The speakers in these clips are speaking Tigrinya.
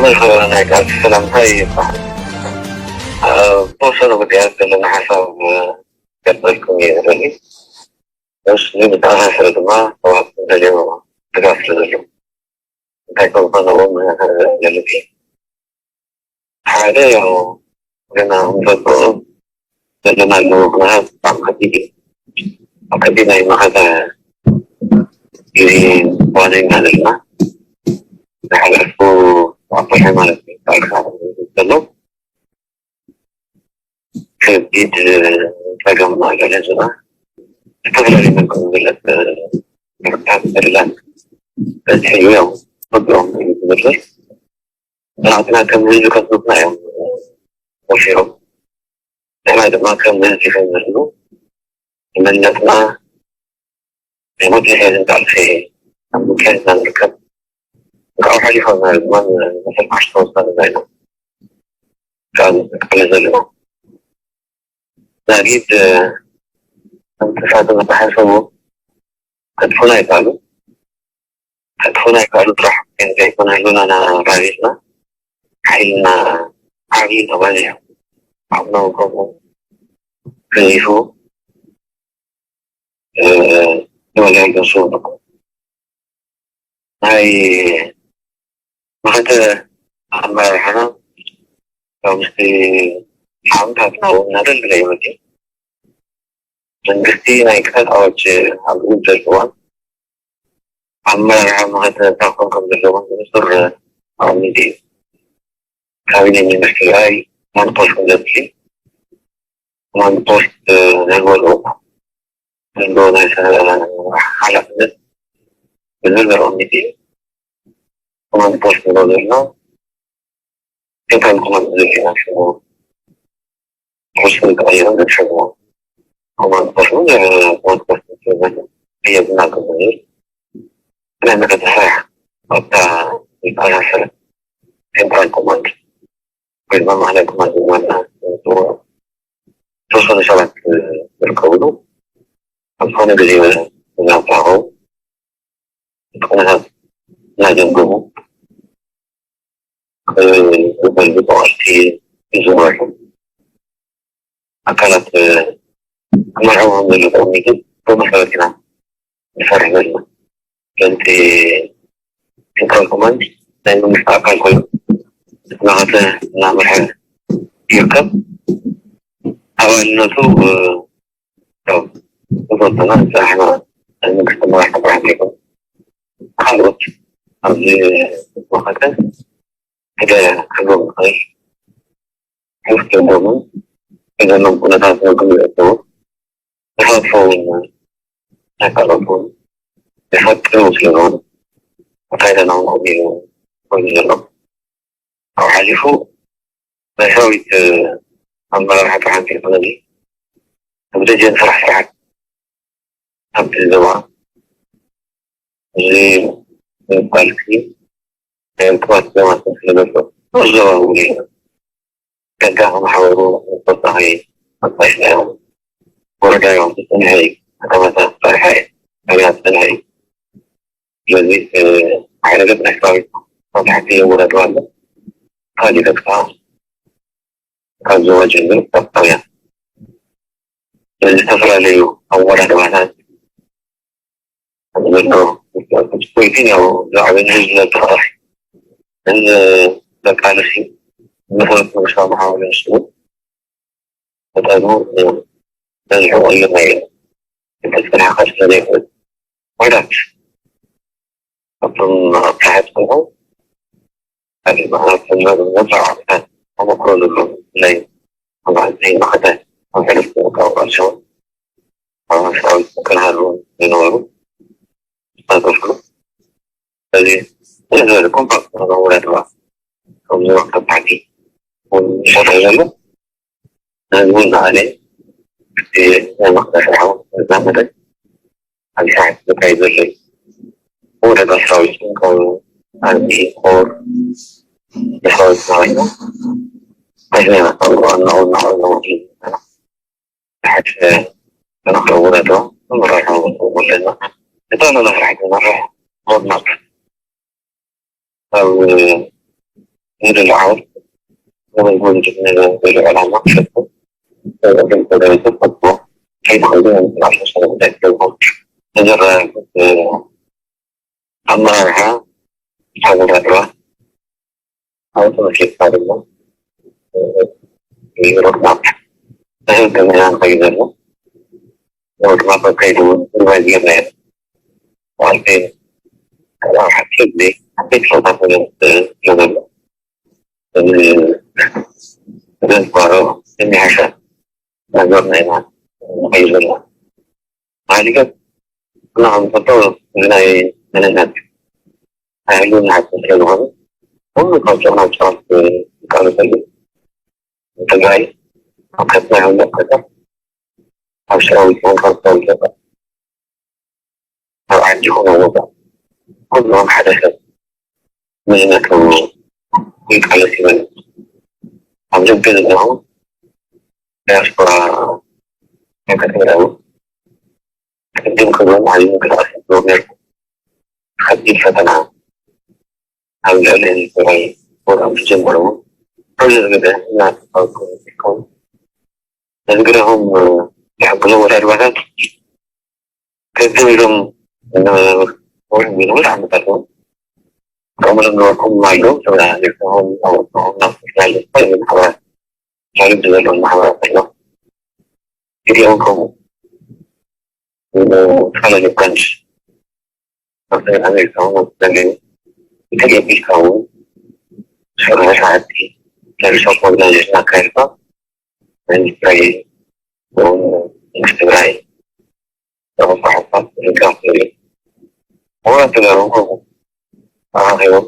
ናይ ቃል ሰላምታ ይበሃል። ኣብ ተወሰኑ ጉዳያት ዘለና ሓሳብ ገልጸልኩም እየ ዝደሊ። እስ ብተመሳሰለ ድማ ሰባት እንተልዮ ድጋፍ ስለ ዘሎ እንታይ ከም ዝኾነዎም ገልጽ ሓደ ያው ገና ንፈልጦ ዘለና ኣለዎ። ኩነታት ብጣዕሚ ከቢድ እዩ። ኣብ ከቢድ ናይ መኸተ ግዜ ዋነኛ ዘለና ዝሓለፉ ኣቦይ ሃይማኖት ይበሃል ዘሎ ከቢድ ጸገም ማእከል ህዝብና ዝተፈላለዩ መልክዑ ዝግለጽ ምርታት በደላት በዝሒ እዩ። ያው ኩሎም እዩ ዝምርር ናትና ከም ህዝቢ ከስምትና እዮም ወፊሮም። ንሕና ድማ ከም ህዝቢ ከም ህዝቢ መንነትና ናይ ሞት የሕዝን ቃልሲ ኣብ ምክያድና ንርከብ። ካብኡ ሓሊፎም ድማ መሰል ዓርሶ ወሳኒ ኢና ካብ ንጥቀመ ዘለና ዛጊድ ከምቲ ሳቶም ዝተሓሰቡ ከጥፉና ይከኣሉ። ከጥፉና ይከኣሉ ጥራሕ ግን ዘይኮነ ህልውናና ራቢትና ሓይልና ዓብዪ ተባዚሑ ዓቕምና እውን ከምኡ ገዚፉ ንበልዕን ክንስውን ናይ መኸተ ኣመራርሓና ካብ ምስቲ ሓምታትና እውን እናደልድለ ይመፅእ። መንግስቲ ናይ ክሳት ኣዋጅ ኣብ ዝውደል እዋን ኣመራርሓ መኸተ እንታይ ክኾን ከም ዘለዎን ብንጹር ኣቐሚጡ እዩ። ካቢነ ሚኒስትር ትግራይ መን ፖስት ከም ዘድሊ ኮማንድ ፖስት ናይ ዝበልዑ ዘሎ ናይ ሓላፍነት ብዝርዝር ኣቐሚጡ እዩ። ኮማንድ ፖስት ንብሎ ዘለና ሴንትራል ኮማንድ ዝብል ኢና ሽሙ። ፖስት ተቐይሩ ግን ሽሙ ኮማንድ ፖስት እውን ኮማንድ ፖስት ዝብል እዩ ዝናገር ዝብል ናይ መኸተ ስራሕ ኣብታ ዝተኣሳሰረ ሴንትራል ኮማንድ ወይ ድማ ማእከላይ ኮማንድ ዋና ዝተወሰኑ ሰባት ዝርከብሉ ኣብ ዝኾነ ግዜ እናተራኸቡ እቲ ኩነታት እናገምገሙ ዝበሉ ጠቐስቲ ይዝመሩ ኣካላት ክመርሕዎም ዘለዎም ግን ብመሰረት ኢና ንሰርሕ ዘለና። ከምቲ ሴንትራል ኮማንድ ናይ መንግስቲ ኣካል ኮይኑ እቲ መኸተ እናመርሐ ይርከብ። ኣባልነቱ ዝተወሰነ ንስራሕና ናይ መንግስቲ መራሕቲ ጥራሕ ዘይኮነ ካልኦት ኣብዚ መኸተ ግደ ክህልዎም ይኽእል። ምስ ዘለዎም ዘለዎም ኩነታት ምግቢ ዝእተዉ ተሳትፎ እውን ናይ ካልኦት እውን የፈጥሩ ስለዝኾኑ ኣካይዳና እውን ከምኡ እዩ ኮይኑ ዘሎ። ካብ ሓሊፉ ናይ ሰራዊት ኣመራርሓ ጥራሕ እንተይኮነ እዚ ኣብ ደጀን ስራሕ ስራሕቲ ኣብቲ ዞባ እዚ ምባል እዚ ናይ ርክባት ዞባ ስለዘሎ ዞባ እውን እዩ። ከዳኺ ማሕበሩ ተወሳኺ ኣባይትና እዮም። ወረዳ እዮም ዝፅንሐ እዩ። ከተማታት ዝፀንሐ እዩ። ኣብያት ዝፀንሐ እዩ። ስለዚ ሓደ ገፅ ናይ ሰራዊት መብዛሕቲ ወረዳ ኣሎ። ካሊእ ገፅ ከዓ ካብ ዞባ ጀሚሩ ክሳብ ጣብያ ስለዚ ዝተፈላለዩ ኣወዳድባታት ዘሎ ስፖርትን ያው ዛዕባ ንህዝቢ ዘተኻእፍ ንዘቃልሲ መሰረት መንግስታዊ መሓውር ንስሉ መጠኑ በዝሑ ቀይርና እዩ ተፅናኸር ስለዘይኽእል ወዳት ካብቶም ኣብታሕት ቆልዑ ኣብ መፅዓ ዓመታት ተመክሮ ዘለዎም ብፍላይ ኣብ ዓዲ መኸተ ኣብ ሕሉፍ ምእካብ ቃልሲ እውን ኣብ ሰራዊት ክከናሃሉ ዝነበሩ ዝሳተፍሉ ስለዚ ዝበለ ኮምፓክት ዝኾነ ውረድባ ከምዚ ወቅት ፓርቲ ይሰርሕ ዘሎ ህዝቡ እናኣለ ናይ መኸተ ስራሕ እውን እናመጠ ኣብ ስራሕ ዝካይ ዘሎ ወረዳ ሰራዊት ካብ ኣርሚ ኮር ሰራዊት ተባሂሉ ኣዝና እናቆልቆ እናቆልቆ ተሓተ ተናኽረ ወረዳ መራሒ ኣለና እታ ነዛ ስራሕ ትመርሕ ሮድማፕ ኣብ ንደሊ ዓወት ንመዝሙር ዝድነዘ ዝብል ዕላማ ክሸፍን ዘብዕድም ተደሪቱ ፈትዎ ከይትኸዱ ንምትላፍ መሰረት ጉዳይ ትገብሩ። ንዝረአ ኣመራርሓ ተወዳድራ ኣብ ተመልኪትካ ድማ ሮድማፕ ንህዝቢ ምእና ንኸዩ ዘሎ ሮድማፕ ኣካይዱ እውን ሪቫይዝ ጌርና ኢና። ማለት ካብ ሓቂ ጊዜ ዓበይቲ ለውጣት ንገምፅ ዘሎ እዚ ተገዝባሮ የሚሓሻ ነገርና ኢና ንኸዩ ዘለና። ማዕሊጋት ኩና ከም ንፈልጦ እዚ ናይ መንነት ናይ ህልውና ሓቂ ስለ ዝኾነ ኩሉ ካብ ጨቕና ጨቕት ዝቃለሰሉ ንትግራይ ኣብ ከትና ይኹን ኣብ ከተማ ኣብ ሰራዊት ይኹን ካብ ሰራዊት ወፃእ ኣብ ዓዲ ይኹን ኣብ ወፃእ ኩሉ ከም ሓደ ሰብ መንነቱ ይቃለስ ይበል። ኣብ ደገ ዘለኹ ዳያስፖራ ከተማ ቅድም ክብሎም ዓብዪ ምንቅስቃስ ይገብሩ ነይሩ። ከቢድ ፈተና ኣብ ልዕሊ ህዝባዊ ፕሮግራም ዝጀመሩ እውን ብዙሕ ግደ እናተፃወቱ ይርከቡ። ነዚ ግደኹም ዝሕግዞ ወዳድባታት ከቢድ ኢሎም ንብዙሕ ዓመታት እውን ከምኡ ዝነበርኩም ኣለዉ። ተመላለስኩም ኣብ ወፅኹም ናብ ዝተፈላለዩ ማሕበራት ማለት ዘለዎም ማሕበራት ኣሎ። ግዲኦም ከምኡ ዝተፈላለዩ ብራንች ኣብ ኣሜሪካ እውን ዘለዩ ኢትዮጵያ ቢልካ እውን ስርሑ ሰዓቲ ናይ ሪሶርስ ኦርጋናይዜሽን ኣካይድካ ናይ ትግራይ እውን ምስ ትግራይ ተበባሕታት ሪጋፍ ንብል። ምሁራት ተጋሩ ከምኡ ተራኺቦም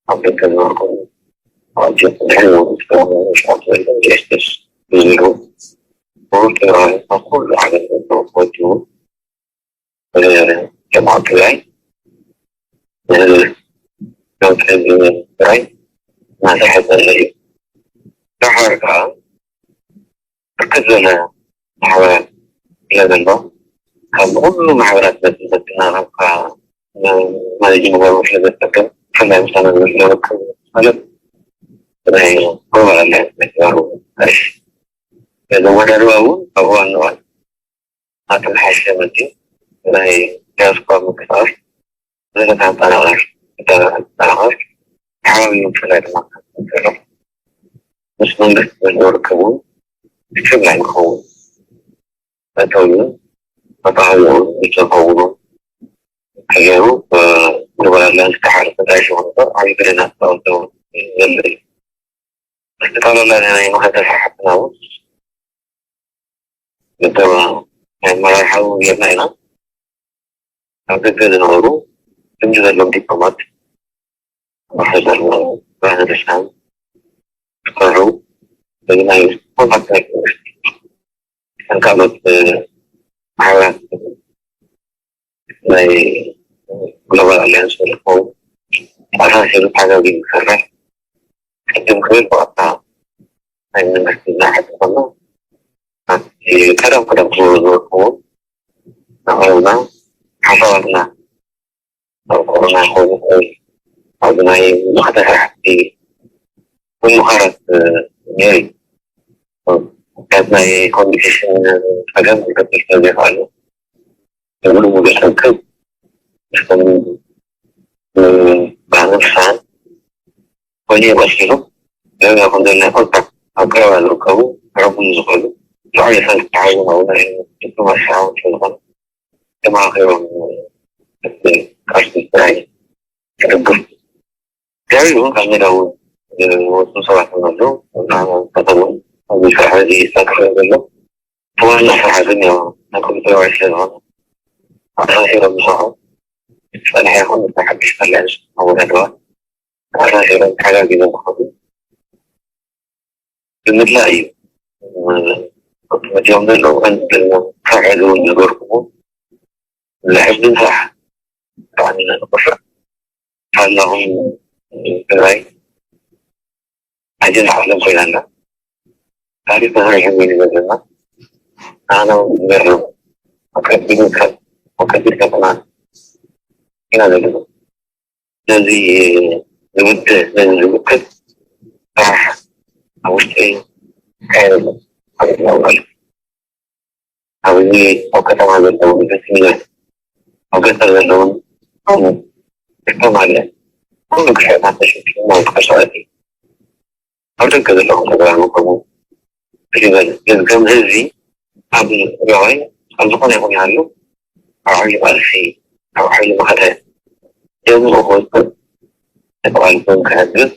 ኣብ ደገ ዝነበርኩም ኣዋጅ ድሕሪ ውድድር ሻምፒዮን ጀስቲስ ዝብሉ ምሁር ተጋሩ ካብ ኩሉ ዓለም ዘለዉ ወዲቡ ጀማዓ ትግራይ ንህዝቢ ትግራይ እናስሐ ዘሎ እዩ። ዳሓር ከዓ ብርክት ዝበለ ማሕበራት ስለ ዘሎ ካብ ኩሉ ማሕበራት በቲ በትና ካብካ ማለጅ ምግባሩ ስለ ዘጠቅም ብፍላይ ምሳና ዝነበርኩም ማለት ናይ ግሎባል ኣላያንስ ምግባሩ ኣሪፍ እዩ። ዘወዳድባ እውን ካብ እዋን ንእዋን እናተመሓየሸ መፂኡ ናይ ዳያስፖራ ምንቅስቃስ ብዝተጠናኸረ ብዝተጠናኸረ ተሓባቢሩ ብፍላይ ድማ ዘሎ ምስ መንግስቲ ዘለዎ ርክብ እውን ብፍላይ ንኸውን መእተዊውን መተባበሪውን ንዝኸውን ተገይሩ ብግሎባል ኣላያንስ ተሓረ ተጋይሾ ክንበር ዓብዪ ግደ እናተፃወተ ዘሎ እዩ። ዝተፈለለየ ናይ መኸተ ስራሕትና እውን ምደባ ናይ ኣመራርሓ እውን ጌርና ኢና። ኣብ ደገ ዝነበሩ ልምዲ ዘለዎም ዲፕሎማት ኣምባሳደር ብርሃነ ደስታን ዝሰርሑ በዚ ናይ ኮንታክት ናይ ዩኒቨርሲቲ ካልኦት ማሕበራት ናይ ግሎባል ኣሊያንስ ዝርከቡ ተኣሳሲሩ ተሓጋጊዙ ክሰርሕ ቅድም ክብል ብቐጥታ ናይ መንግስቲ ዝለዓል ዝኾነ ኣብቲ ቀደም ቀደም ክብሉ ዝነበርኩዎም ኣቕረብና ሓሳባትና ኣብ ኮሮና ክኸውን ይኽእል ኣብዚ ናይ መኸተ ስራሕቲ ብምዃራት ነይሩ እዩ። ምክንያት ናይ ኮሚኒኬሽን ፀገም ክገጥም ስለ ዘይኽኣሉ ንብሉ ሙሉ ሰብክብ ምስቶም ባህልን ፍስሃን ወዲኦም ወሲዶም ገበያ ከም ዘለና ኮንታክት ኣብ ቀረባ ዝርከቡ ክረኽቡ ዝኽእሉ ልዑል የፈን ክተሓዙ ናብኡ ናይ ዲፕሎማሲ ሰራዊት ስለዝኾነ ተማኺሮም እቲ ቃልሲ ጥራይ ክድግፍ ድሕሪኡ ካብ ሜዳ እውን ዝወፁ ሰባት እውን ኣለዉ። ንዓና ዝጠቐሙ ኣብዚ ስራሕ እዚ ይሳተፍ ዘሎ እቲ ዋና ስራሕ ግን ያው ናይ ኮሚቴ ኣባል ስለዝኾነ ኣተሳሲሮም ዝሰርሑ ዝፀንሐ ይኹን እቲ ሓድሽ ኣላያንስ ኣወዳድባ ተኣሳሲሮም ተሓጋጊዞም ክኸዱ ብምድላይ እዩ። መዲኦም ዘለዉ ካብ ሕዚ እውን ዝገርኩሞ ንሕዝብን ስራሕ ብጣዕሚ ኢና ንኮርዕ። ሳላኹም ትግራይ ኣጀንዳ ዓለም ኮይና ኣላ። ታሪክ ተሰሪሑ እዩ ዘለና። ኣነ ገርም ኣከቢድ ከብና ኢና ዘለና። ነዚ ዝውድእ ነዚ ዝውክል ኣብ ውሽጢ ይካየድ ኣሎ። ኣብ እዚ ኣብ ከተማ ዘለዉ ኢንቨስትመንት ኣብ ገጠር ዘለውን ከምኡ እቶም ኣለ ኩሉ ግፍዕታት ተሸኪሙ ናብ ተኸሰዋቲ ኣብ ደገ ዘለኹም ተጋሩ ከምኡ እዚ በል ግን ከም ህዝቢ ኣብ ራዋይ ኣብ ዝኾነ ይኹን ይሃሉ ኣብ ዓብዪ ቃልሲ ኣብ ዓብዪ መኸተ ደምኡ ክወፅእ ተቃልሶን ክሕግዝ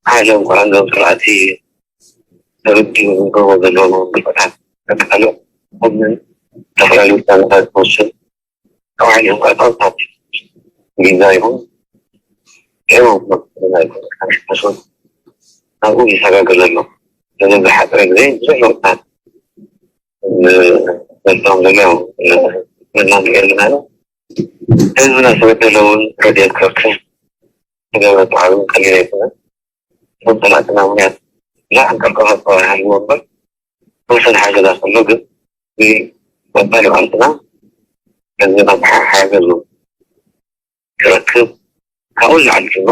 ሓይሎም ከዓንዶም ስርዓቲ ተረዲኡ ዝገብሮ ዘለዎም ግፍዕታት ከቃልዕ ኩሉን ዝተፈላለዩ ውሳነታት ክወስድ ተባሂሉ ይንቀሳቐስ። ቪዛ ይኹን ሌላው መክፈል ኣይኮነን። ሓንቲ ፓስፖርት ናብኡ ይሰጋገር ዘሎ። ስለዚ ዝሓፀረ ግዜ ብዙሕ ለውጥታት ዘልቶም ዘሎ መናገር ኣለና። ህዝብና ዝተበደለ እውን ረድኤት ክረክብ ዝገበረ ፃዕሪ እውን ቀሊል ኣይኮነን። እቶም ፀላእትና ምክንያት ብዙሕ እንቀርቀፈ ይሃልዎ እምበር ተወሰነ ሓገዛት ከሎ ግን እዚ ቀፃሊ ቃልስና ገንዘብ ሓገዝ ክረክብ ካብኡ ንላዕሊ ድማ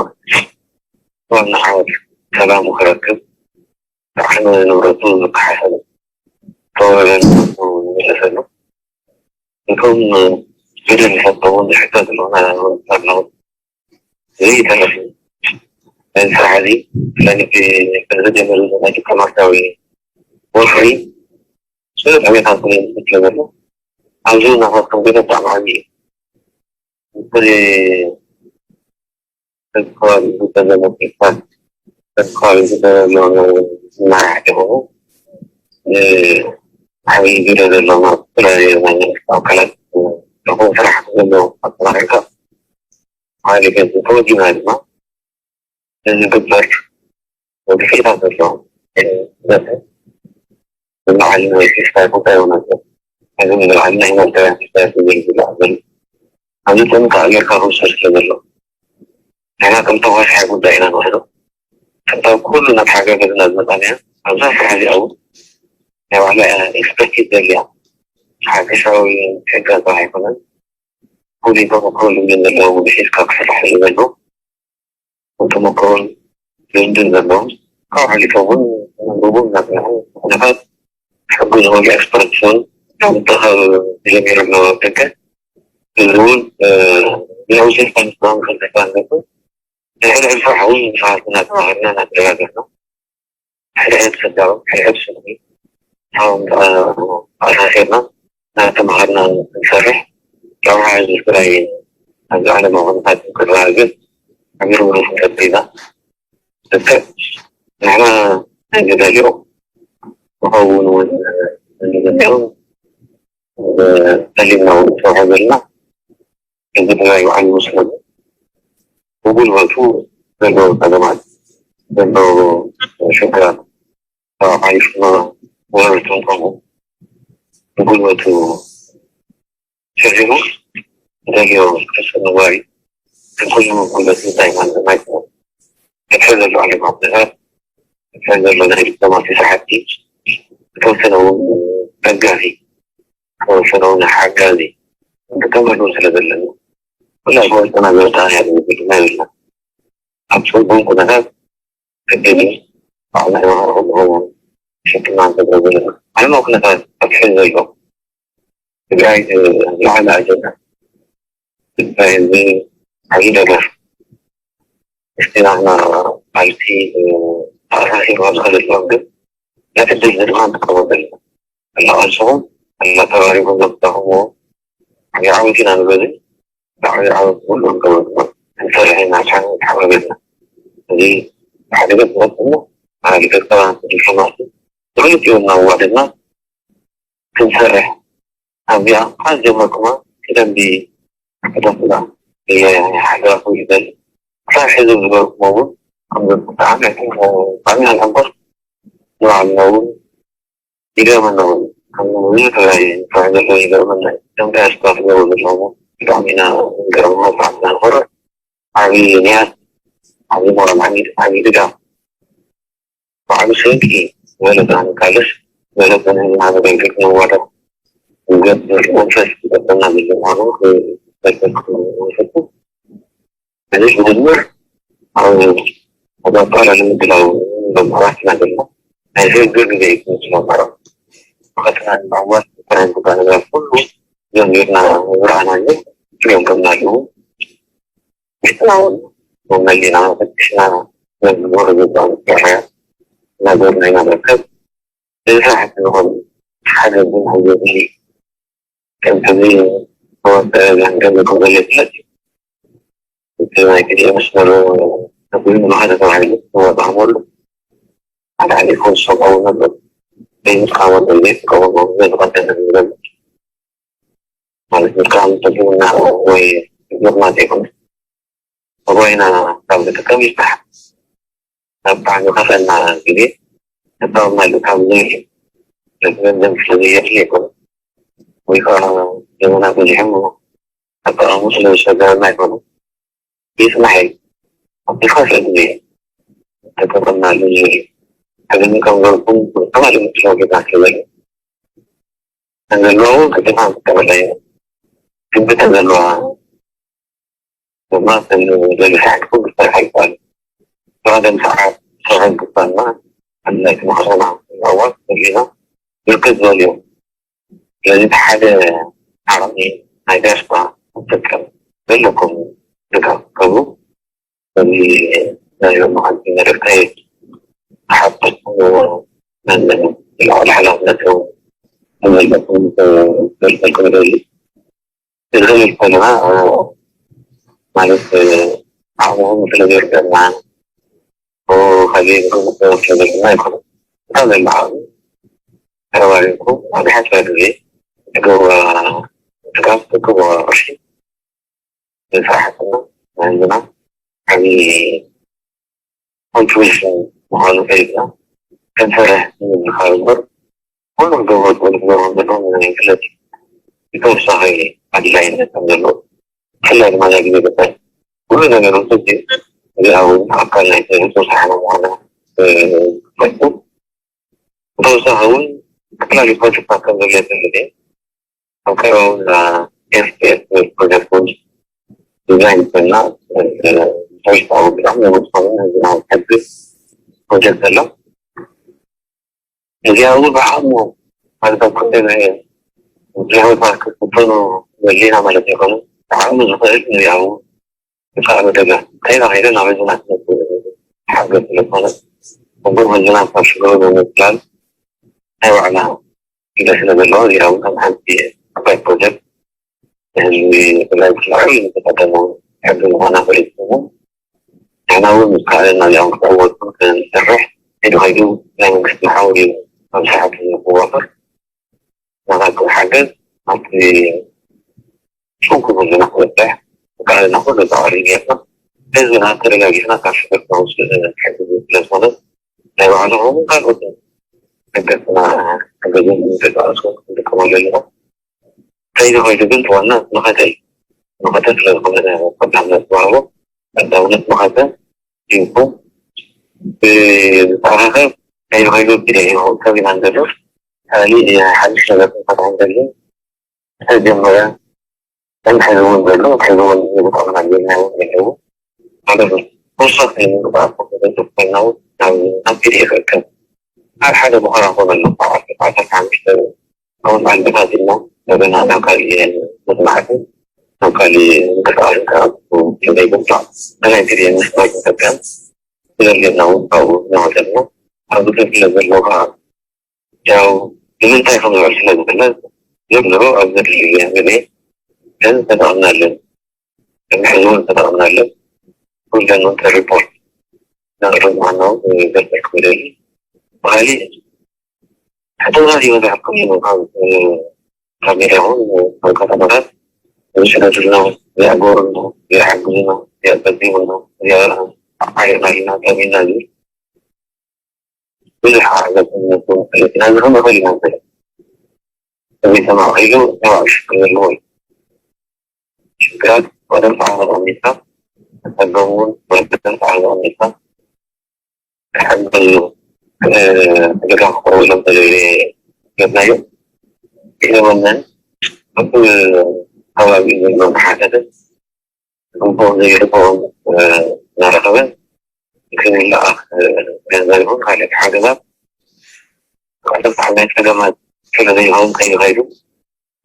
ዋና ዓወት ሰላሙ ክረክብ ዓቕሚ ንብረቱ ዝከሓሰሉ ተወበን ዝመለሰሉ እቶም በደል ዝፈፀሙ ዝሕተት ኣለዉ ኣለዉ ዘይተረፍ እዚ ስራሕ እዚ ስለንጀመሩ ናይ ዲፕሎማሲያዊ ወፍሪ ስለ ጠሜታት ስለ ዘሎ ኣብዚ ናፋትኩም ገለ ብጣዕሚ ዓብዪ እዩ። ተስፋ ዝገበረ ተስፋ ተስፋ ዝገበረ መራሕቲ ኾኑ ዓብዪ ግደ ዘለዎም ኣብ ዝተፈላለዩ ናይ መንግስቲ ኣካላት ዝኾኑ ስራሕ ዘለዎም ኣጠናኺርካ ማለት እዩ። ተወዲና ድማ እዚ ግበር ወድፊታት ዘለዎም ዘተ ንላዕሊ ናይ ፊስታ ጉዳይ እውን ኣሎ። እዚ ንላዕሊ ናይ መርተያ ፊስታ ዝብል ዝላዕ ዘሎ ኣብዚ ጥንቃ ጌርካ ክውሰድ ስለ ዘሎ ንሕና ከም ተዋሳሒ ጉዳይ ኢና ንወስዶ። ከንታ ኩሉ ናብ ሓገር ገዝና ዝመጣና እያ። ኣብዛ ስራሕ እዚኣ እውን ናይ ባዕላ እያ ኤክስፐርቲዝ ዘድልያ ሓፈሻዊ ሕጋዛ ኣይኮነን። ፍሉይ ተመክሮ ልምድን ዘለዎም ብሒዝካ ክስራሕ እዩ ዘሎ። ተመክሮን ልምድን ዘለዎም ካብ ሓሊፎም እውን መንብቡን ናፅንሑ ኩነታት ሕጉ ዝኾኑ ኤክስፐርትስ እውን ካብ ምትኻብ ተጀሚሩ ኣሎ ደገ እዚ እውን ንዕውስን ከምዝባን ከዘካ ኣለኩ ንሕድሕድ ስራሕ እውን ምሳኻት እናተማሃርና እናተደጋገፍና ሕድሕድ ሰዳሩ ሕድሕድ ስልሚ ኣሳሲርና እናተማሃርና ንሰርሕ ጨውራ ህዝቢ ትግራይ ኣብዚ ዓለማዊ ኩነታት ክረጋገፅ ኣሚሩ ክንቀፅል ኢና። ልክዕ ንሕና ንደልዮ ክኸውን እውን ንደልዮ ደሊና እውን ንሰርሖ ዘለና እዚ ትግራይ ባዕሉ ይመስለኒ ብጉልበቱ ዘለዎ ፀገማት ዘለዎ ሽግራት ተባባዒ ሽማ ወረርትን ከምኡ ብጉልበቱ ሰሪሩ ደልዮ ክስንዋሪ እንኩሉ ጉልበት እንታይ ማለት ማይኮ እተ ዘሎ ዓለማት ነገር እተ ዘሎ ናይ ዲፕሎማሲ ስራሕቲ ዝተወሰነ እውን ደጋፊ ዝተወሰነ እውን ሓጋዚ እንጥቀመሉ ስለ ዘለና ኩላ ጎልጠና ዘወጣና ያለ ዝብል ናይ ብልና ኣብ ፅቡን ኩነታት ክድል ባዕልና ይመሃር ክኸውን ሸክና ንገብሮ ዘለና ዓለማዊ ኩነታት ኣብ ሕዚ ዘሎ ትግራይ ዝለዓለ ኣጀንዳ ትግራይ እዚ ዓብዪ ነገር እስቲ ናትና ፓርቲ ተኣሳሲሩ ዝኸደልዎም ግን ነቲ ድል ድማ ንጥቀመሉ ኣለና እናቐልስኹም እናተባሪኹም ዘምጣኹምዎ ዓብዪ ዓወት ኢና ንበልን ብዓብዪ ዓወት ኩሉ ንገብር ድማ ክንሰርሕ ኢና ሓበበልና እዚ ሓደ ገፅ ዝቐፅሞ ናይ ገጠራ ዲፕሎማሲ ብክልቲኡ እናዋደድና ክንሰርሕ ኣብዚኣ ካብ ጀመርኩማ ብደንቢ ክተፍላ እየ ሓገራኩም ይደሊ ክሳብ ሕዚ ዝገበርኩሞ እውን ከም ብጣዕሚ ብጣዕሚ ኣንሕንቆር ንባዕልና እውን ይገርመና እውን ከም ብዙ ተጋይ ንስራሕ ዘለዎ ይገርመና እዩ ከም ዳያስፖራ ትገብሩ ዘለኹም ብጣዕሚ ኢና ንገርመና ብጣዕሚ ኢና ንኮርዕ ዓብዪ ንያት ዓብዪ ሞራል ዓብዪ ዓብዪ ድጋፍ ባዕሉ ሰንኪ ዝበለጸ ክንቃለስ ዝበለጸ ንህዝብና ነገልግል ክንዋደቕ ንገብር መንፈስ ዝጠበና ዘሎ ምዃኑ ክገልጸልኩም ንፈቱ። እዚ ብድምር ኣብ ኣብ ኣባላ ንምድላው መማራትና ዘሎ ናይ ሽግር ግዜ እዩ ዝመስሎ ነበረ። ፈተና ንምዕዋት ዝተረጉ ነገራት ኩሉ ጀሚርና ዝረኣናዮ እዮም ከምናሉ ቤትና እውን መመሊና ፈትሽና ነዝግበሩ ዝግባእ መሳርያ እናገርና ኢና ንርከብ። እዚ ስራሕቲ ዝኾኑ ሓደ ግን ህዝቢ ከምዚ ተወሰነ ገንዘብ ክበለ ይፍለጥ እቲ ናይ ቲዲኤ መስመር ተጉሉ ንሓደ ተባሂሉ ክወጣ ክመሉ ሓደ ሓደ ይኮን ዝሰብኣዊ ነበር ዘይምጥቃወ ዘይትቀወሞ ዘዝቀደመ ዝገብ ማለት ምጥቃም ተጉልና ወይ ግርማ ዘይኮነ ተጓይና ካብ ዝጥቀም ይስራሕ ናብ ብጣዕሚ ከፈና ግዜ ተቃወማሉ ካብ ዝብል ገንዘብ ስለዘየድሊ ኣይኮነ ወይ ከዓ ዘመና በዚሖም ኣጠቃሙ ስለ ዝሸገረና ኣይኮነ ይስማሐይ ኣብቲ ካልእ ግዜ ተጠቀምናሉ ዝብል ሕዚ ከም ገልኩም ተማሪ ምትለጌታ ስለዘለ ተዘለዋ እውን ከተማ ተበላየ ግብተ ዘለዋ ድማ ዘልሳሕት ኩሉ ክሰርሕ ይባል ብቀደም ሰዓት ክሰርሕ ግባና ኣድላይ ተማክሮና ኣዋት ዘሊና ብርክት ዝበሉ እዮም። ስለዚ እቲ ሓደ ዓቕሚ ናይ ዲያስፖራ ክትጥቀም ዘለኩም ድጋፍ ክገብሩ በዚ ናይ ሎማዓንቲ መልእክተይ ክሓተኩም ኣለኒ። ልዕሊ ሓላፍነቱ ንዘለኩም ክገልጸልኩም ይደሊ። እዚ ክንብል ከለና ማለት ዓቕምኹም ስለ ዘይርደና ካልእ ክምፅእ ስለ ዘለና ኣይኮነን። ካብ ዘለዓሉ ተረባሪብኩም ኣብ ሓፂረ ግዜ ትገብሮ ድጋፍ ትገብሮ ቅርሺ ንስራሕትና ንህዝብና ዓብዪ ኮንትሪቢሽን ምዃኑ ፈሊጥና ከንፈረ ንምዝኻር እምበር ኩሉ ክገብሮ ዝኽእሉ ክገብሮ ዘለዎም ይፍለጥ እዩ። ብተወሳኺ ኣድላይነት ከም ዘለዎ ብፍላይ ድማ ናይ ግዜ ጉዳይ ኩሉ ነገር ምስ እዚ እዚኣ እውን ኣካል ናይ ህዝቡ ስራሕና ምዃና ፈሊጡ ብተወሳኺ እውን ዝተፈላለዩ ፕሮጀክታት ከም ዘድልየት ንፈልጥ ኢና። ኣብ ቀረባ እውን ኤፍፒኤስ ዝብል ፕሮጀክት እውን ዲዛይን ኮይና ውሽጣዊ ብጣዕሚ ንጉስ ዝኾነ ህዝብና ዝሕግዝ ፕሮጀክት ኣሎ። እዚኣ እውን ብዓቕሙ ማለት ኣብ ክንደይ ናይ ብዝያወት ማለት ክትፍተኑ ዘድልየና ማለት ኣይኮነን። ብዓቕሙ ዝኽእል እዚኣ እውን ብጣዕሚ ደገፍ ከይዳ ከይደ ናብ ህዝብና ክነብር ሓገዝ ስለ ዝኾነ እምበር ህዝብና ካብ ሽግሩ ንምፅላል ናይ ባዕልና ግደ ስለ ዘለዎ እዚኣ እውን ከም ሓንቲ ዓባይ ፕሮጀክት ንህዝቢ ትግራይ ብፍላይ ንዝቀደሙ ሕጊ ምዃና ፈሊጥኩም ንሕና እውን ምስ ካልእ ናዚኦም ክተወልኩም ክንሰርሕ ኢሉ ከይዱ ናይ መንግስቲ መሓውር እዩ ኣብ ስራሕቲ ንክዋፈር ናታኩም ሓገዝ ኣብቲ ሱንኩ ህዝብና ክበፅሕ ብቃልና ኩሉ ፃዕሪ ጌርና ህዝብና ተረጋጊዕና ካብ ሽግር ከውፅእ ክሕግዝ ስለ ዝኾነ ናይ ባዕልኹም ካልኦት ደገፍና ሓገዝን ምንቅስቃስኩም ክንጥቀመሉ ኣለና። ከይዱ ከይዱ ግን ዋና መኸተ እዩ። መኸተ ስለ ዝኾነ ቀዳምነት ዝወሃቦ ቀዳምነት መኸተ ሂብኩም ብዝተኣኻኸብ ከይዱ ከይዱ ቢደ እዩ ከቢና ንዘሎ ካሊእ ሓድሽ ነገር ክንፈትሖ ንደሊ ዝተጀመረ ከም ሕዚ እውን ዘሎ ሕዚ እውን ዝብቆም ናጌና እውን ዘለዉ ማለት ነው። ተወሳኺ ምንቅስቃስ ክገድፍ ኮይና እውን ናብ ናብ ፒዲኤፍ እርከብ ኣብ ሓደ ቦኸራ ኮነ ኣሎ ዓሰርተ ዓሰርተ ሓሙሽተ ከምኡ ዓንድታት ኢልና እንደገና ናብ ካሊእ መፅናዕቲ ናብ ካሊእ ምንቅስቃስ ካብ ዘይግባእ ብናይ ፒዲኤፍ ምስማይ ክንጠቀም ስለሌና እውን ካብኡ እናወደድና ኣብዚ ክፍለ ዘሎ ከዓ ያው ንምንታይ ከም ዝውዕል ስለ ዝፍለጥ ዝብሎ ኣብ ዘድሊ ግዜ ግዜ ግን ተጠቕምናለን ሕዚ እውን ተጠቕምናለን ኩለን እውን ሪፖርት ነቕርብ ምዃና እውን ዘርዘርኩም ይደሊ ብካሊእ ሕቶታት ይበዛሕኩም እዩ ካብ ካብ ሜዳ ይኹን ካብ ከተማታት ዝስደዱልና ይኣገሩና ይሓግዙና ይኣፀግሙና ይኣበልሃም ዓሪቕና ኢና ጠሚና ዝብል ብዙሕ ሓገዝ ነዚ ክንረኽበሉ ኢና ንኽእል። እዚ ተማእኺሉ ተባእሽ ዘለዎ እዩ። ሽግራት ወደም ሰዓት ኣቐሚጥካ፣ ጸገም እውን ወደም ሰዓት ኣቐሚጥካ ክሕግዙ ዕድጋ ክቐርቡሎም ተደልየ ጌርናዮ። ኢለወነን በብከባቢኡ ዘሎ እናሓተተ ዝግብኦም ዘይግብኦም እናረኸበ ክልኣኽ ገንዘብ ይኹን ካልኦት ሓገዛት፣ ካልኦት ናይ ጸገማት ስለ ዘይኸውን ከይኸይዱ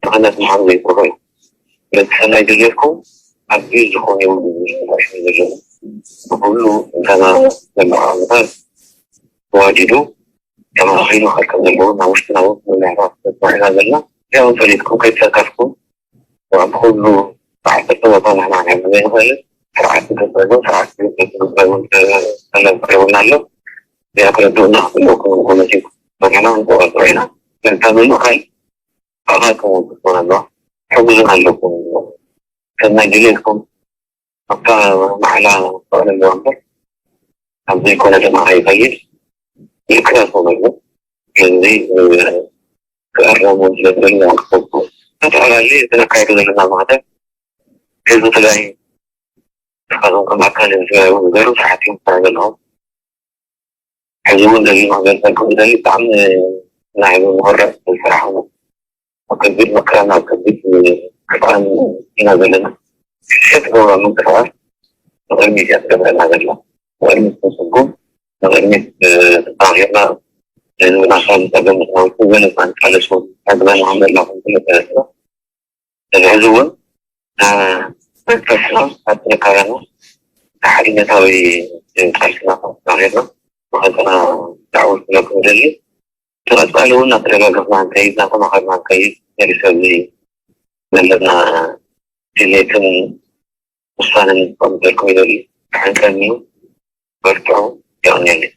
ድኽነት ምዃኑ ዘይትርፎ እዩ። ስለዚ ሰናይ ድሌትኩም ኣዝዩ ዝኾነ ይብሉ ዝሽመሽ ዘለዉ ብኩሉ እንተና ዘለዓምታት ተዋዲዱ ተማኺኑ ክርከብ ዘለዎ ናብ ውሽጥና እውን ምምሕዳር ተስማዒና ዘለና። ያው ፈሊጥኩም ከይተካፍኩም ብኩሉ ብዓሰርተ ቦታ ንሕና ክንሕግዝ ዘይንኽእል ስርዓት ዝገበሩ ስርዓት ዝገበሩ ተለብ ቀሪቡና ኣሎ። እዚኣ ክረድኡና ክፍለኩም ንኮሚቴ መሪሕና ክንቆረፅሮ ኢና። ስለዚ ካብ ምምኻል ኣባልኩም እውን ክትኾኑ ኣለዋ። ሕጉዝን ኣለኩም። ሰናይ ድሌትኩም ኣብታ ማዕላ ክፍዕል ኣለዋ እምበር ኣብ ዘይኮነ ድማ ከይኸይድ ይክረሱ መግቡ። ስለዚ ክእረሙ ስለዝደሊ ክፈቱ። ብተፈላለየ ዝነካየዱ ዘለና ማዕተብ ህዝቢ ትግራይ ንስኻትኩም ከም ኣካል ህዝቢ ትግራይ እውን ንገሩ። ሰዓት እዮም ክኾኑ ዘለዎም። ሕዚ እውን ደጊመ ክገልፀልኩም ዝደሊ ብጣዕሚ ናይ ምሁራት ስራሕ ኣብ ከቢድ መከራን ኣብ ከቢድ ክፋእን ኢና ዘለና። ሽሸት ገብረ ምንቅስቃስ ንቅድሚት እያ ትገብረና ዘላ። ንቅድሚት ክንስጉም ንቅድሚት ተጣቂርና ንህዝብና ካብ ዝፀገም ምክንያቱ ገለፅና ንቃለስ እውን ሓግዛና ከም ዘላ ክንፍለጥ ዘለና። እዚ ሕዚ እውን መንፈስና ኣብ ጥንካረና ሓድነታዊ ቃልስና ተማኺርና መኸተና ዳዕወት ክነኩም ደሊ ተቐፃሊ እውን ኣተደጋገፍና ንከይድ ናተማኸርና ንከይድ ነሪ ሰብ ዘለና ድሌትን ውሳንን ከምዘልኩም ይደሊ። ተሓንቀኒ በርትዑ። የቐንየለይ።